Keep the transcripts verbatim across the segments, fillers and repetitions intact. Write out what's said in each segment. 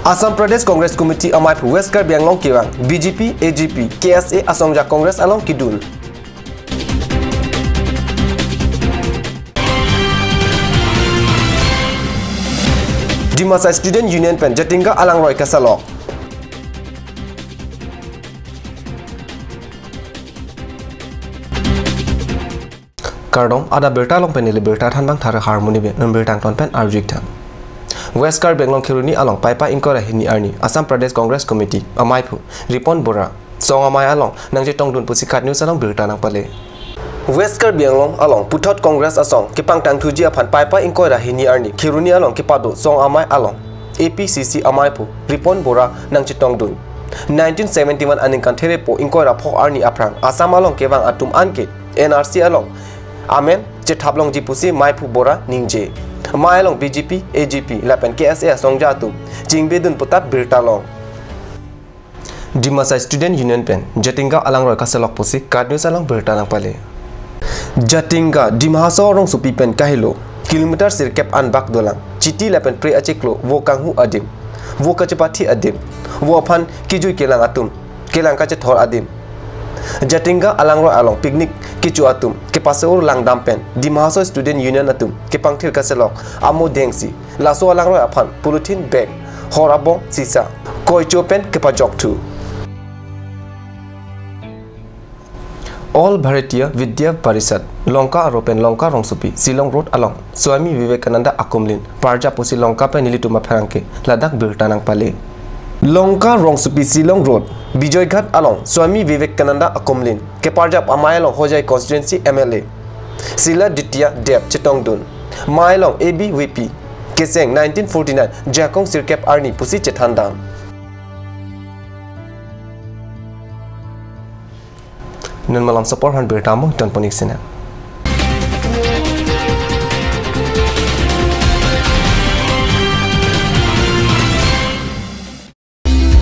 Assam Pradesh Congress Committee amaiphu West Karbi Anglong kevang B J P, A G P, K S A asongja Congress along kedun. Dimasa Student Union pen Jatinga alangroi kasalok. Kardom, adap birta along pen neli birta thanbang Thare Harmoni Bey, non birta angton pen arju-ik tha. West Karbi Anglong Kheroni along Paipai ingkoi ra hini arni Assam Pradesh Congress Committee amaiphu Ripon Bora song amei along nangchetongdun pusi KAT News along birta nangpale. West Karbi Anglong along puthot Congress asong kepangtangthuji aphan Paipai ingkoi ra hini arni Kheroni along kepado song amei along A P C C amaiphu Ripon Bora nangchetongdun. Nineteen seventy-one aningkan therepo ingkoi ra pho arni aphrang Assam along kevang atum anke N R C along amen chethaplongji pusi maiphu Bora ningje. Amei along B J P, A G P lapen K S A asongja atum chingbedun puta birta long. Dimasa Student Union pen Jatinga alangroi kasalok pusi KAT News along birta nangpale. Jatinga Dima Hasao rongsopi pen kahelo kilometer sirkep anbak dolang, chiti lapen pre achiklo vo kanghu adim, vo kachepathi adim, vo aphan kejui kelang atum kelang kachethor adim. Jatinga alangroi along picnic kecho atum kepase-or langdam pen Dima Hasao Student Union atum kepangthir kasalok amo dengsi laso alangroi aphan polythene bag, hor abong sisa, koicho pen kepajokthu. All Bharatiya Vidya Parishad Lanka aro pen Lanka rongsopi Shillong Road along Swami Vivekananda akumlin parjap pusi Lanka pen nelitum apherangke ladak birta nangpale. Lanka rongsopi Shillong Road Bijoy Ghat along Swami Vivekananda akumlin keparjap amei along Hojai constituency M L A Sila Ditya Deb chetongdun. Amei along A B V P kecheng nineteen forty-nine jakong sirkep arni pusi chethandam. Non malom apor aphan birta mo ton ponik sina.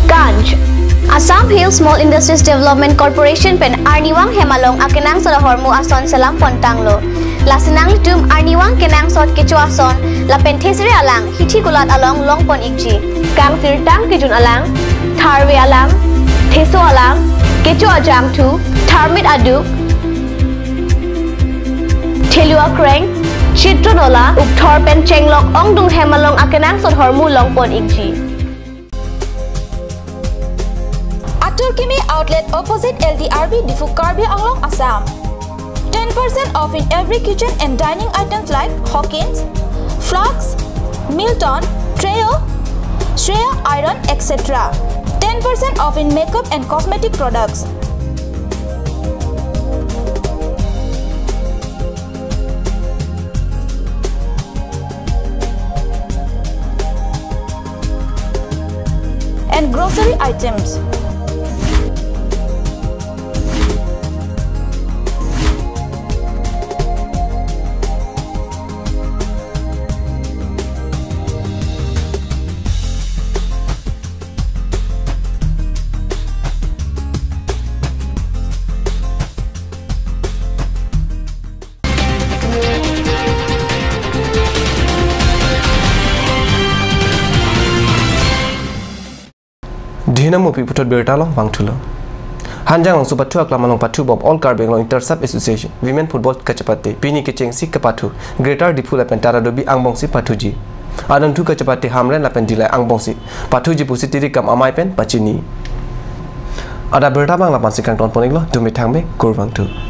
Ganj. Assam Hill Small Industries Development Corporation pen arnivang hem along akenangsot ahormu ason selam pontanglo. Lasi nanglitum arnivang kenangsot kecho ason lapen thesere alang hithi kulat along longpon-ikji. Kangsirtang kejun alang, tharve alang, theso alang, kecho ajangthu, tharmit aduk, thelu akreng, chitro nola, ukthor pen chenglok ongdung hem along akenangsot ahormu longpon-ikji. Atur Kimi Outlet opposite L D R B Diphu, Karbi Anglong, Assam. Ten percent off in every kitchen and dining items like Hawkins, flasks, Milton, Treo, Shreya iron, et cetera. Ten percent off in makeup and cosmetic products. And grocery items. Dina mupi puthot birta along vangthulo. Hanjanglangso pathu aklam along pathubom All Karbi Anglong Inter Sub Association Women Football kachepate pini kechengsi kepathu Greater Diphu lapen Taradubi angbongsi pathuji. Anamthu kachepate Hamren lapen Dillai angbongsi pathuji pusi tirikam amei pen pachini. Adap birta abang la-ansi kangton pon-iklo, dumi thangme, kurvangthu.